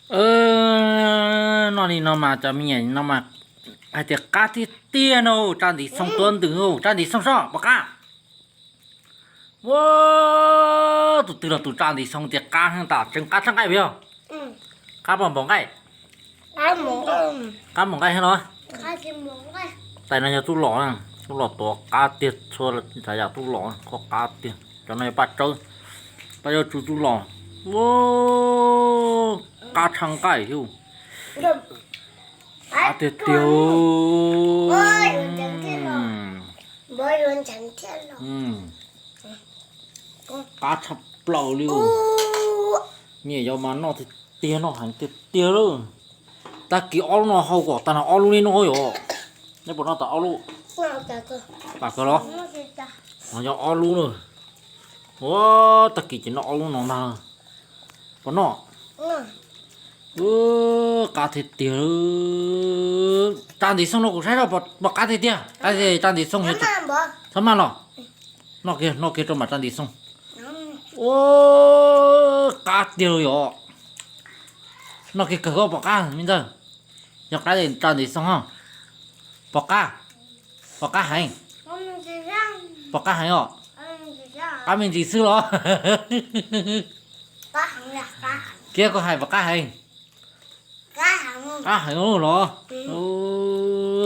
Noj li no mas cov me nyuam no mas hais tias qab tiag tiag no, tsa ntiv xoo tuab ntws, tsa ntiv xoo soj pom qab. Ua, tus twg los tus tsa ntiv xoo tias qab heev, tam tseeb qab tshaj nqaij puas yog? Qab puas npaum nqaij? Qab npaum nqaij heev los? Tais no yog txuj lom, txuj lom tuav qab tiag, txhua tsav yam txuj lom qab tiag. Cov no yog paj tsawb, paj tsawb tsu txuj lom. Ua, qab tshaj nqaij thiab. Qab tiag tiag. Qab tshaj plaws li. Me nyuam yaus mas noj tiag tiag, noj heev tiag tiag lawm. Tag kis ob lub no hau kom tag nrho ob lub li no yom. Neb puas noj tau ob lub? Pam kawg los? Ho yog ob lub na. Ua, tag kis ces noj ob lub no ntag. Puas noj? Qab tiag tiag. Tsa ntiv xoo no kuv saib zoj pom qab tiag tiag. Qab tiag, tsa ntiv xoo. Txhob maj los. Noj kiag, noj kiag rau mam tsa ntiv xoo. Ua, qab tiag yom. Noj kiag kawg koj pom qab me ntxawg. Yog qab tsa ntiv xoo ho. Pom qab, pom qab heev. Pom qab heev os. Qab me ntsis xwb los? Kiag koj hais pom qab heev. Qab heev los?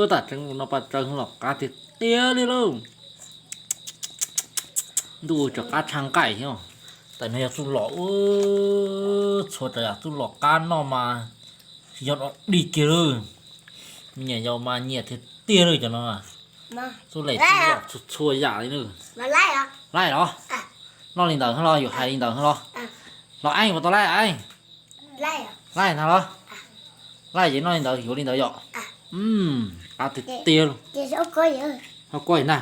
Tam tseeb no paj tsawb los qab tiag tiag li lauj. Ntuj, tsam qab tshaj nqaij thiab. Tais no yog txuj lom, txhua tsav yam txuj lom qab noj mas tsis nco dig kiag lawm. Me nyuam yaus mas nyiam tiag tiag lawm cov no. Txuj lom txhua txhua yam li na. Laij los? Noj li ntawd los, yus hais li ntawd los? Los eej puas tau laij eej? Laij ntag los? Laij ces noj li ntawd, yuav li ntawd yom. Qab tiag tiag. Ho kuaj na.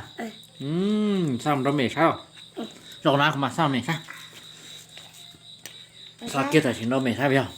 Xa mus rau mem saib os. Zaum na kuv mam xa mem saib. Xa kiag tam sim rau mem saib puas yog.